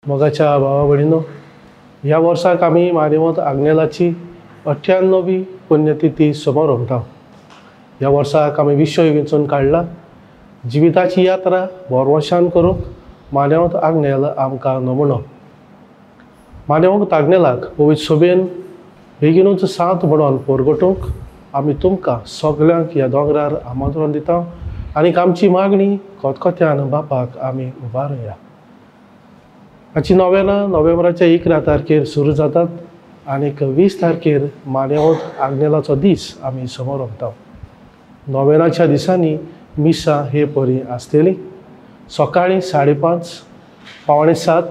मोगाच्या भावा भयणीनो, ह्या वर्साक आमी मानेवत आग्नेलाची 98वी पुण्यतिथी समारंभता। ह्या वर्साक आमी विशय वेंचून काडला, जिविताची यात्रा भरवशान करूंक मानेवत आग्नेल आमकां नमुनो। मानेवत आग्नेलाक पवित्र सोबेन बेगीनूच साथ म्हणून परगटूंक आमी तुमकां सगल्यांक ह्या दोंगरार आमंत्रण दिता आनी आमची मागणी खतखत्यान बापाक आमी उबारुया। हाची नोवेना नोव्हेंबराच्या 11 तारखेर सुरू जातात आनीक 20 तारखेर मानेवत आग्नेलाचो दीस आमी समारंभता। नोवेनाच्या दिसांनी मिसां हे परी आसतली। सकाळीं 5:30, 6:45,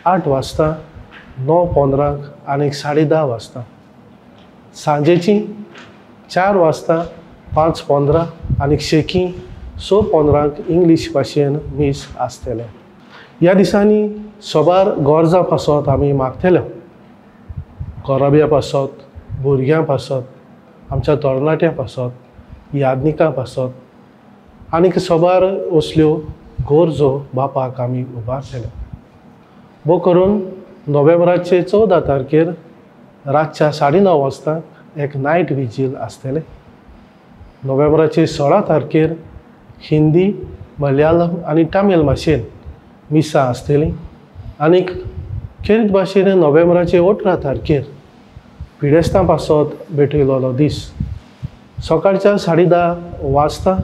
8 वाजता, 9:15 आनी 10:30 वाजता, सांजेची 4 वाजता, 5:15 आनी शेकी 6:15 इंग्लीश भाशेन मीस आसतलें। ह्या दिसांनी सोबार गरजां पासत आमी मागतले, घराब्या पासत, भुरग्यां पासत, आमच्या तरणाट्यां पासत, यादनिकां पासत आनीक सोबार असल्यो गरजो बापाक आमी उबारतले। बो करून नोव्हेंबराचे 14 तारखेर रातच्या 9:30 वाजता एक नायट विजील आसतलें। नोव्हेंबराचे 16 तारखेर हिंदी, मलयाळम आनी तामील भाशेन मिसां आसतलीं आनीक खेरीत भाशेन नोव्हेंबराचे 18 तारखेर पिडेस्तां पासत भेटयलोलो दीस सकाळच्या 10:30 वाजता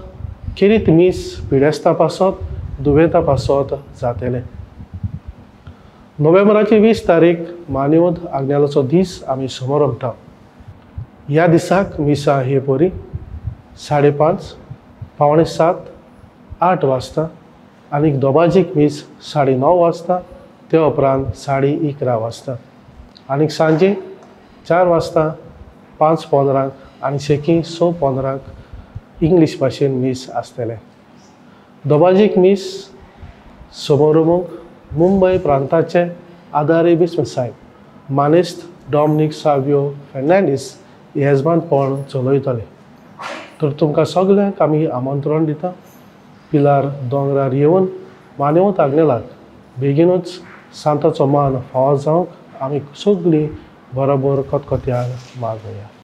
खेरीत मीस पिडेस्तां पासत, दुयेंतां पासत जातलें। नोव्हेंबराची 20 तारीख मानेवत आग्नेलाचो दीस आमी समारंभता। ह्या दिसाक मिसां हे परी 5:30, 6:45, 8 वाजता आनीक दोबाजीक मीस 9:30 वाजता, ते उपरांत 11:30 वाजता आनीक सांजे 4 वाजता, 5:15 आनी शेकी 6:15 इंग्लीश भाशेन मीस आसतलें। दोबाजीक मीस समारंभूंक मुंबय प्रांताचे आदारी बिस्म साहेब मानेस्त डॉमनीक सावियो फेर्नांडीस येजमानपण चलयतले। तर तुमकां सगल्यांक आमी आमंत्रण दिता, पिलार दोंगरार येवन मानेवत आग्नेलाक बेगीनूच सांताचो मान फावो जावंक आमी सगळीं बरोबर खतखत्यान मागोया।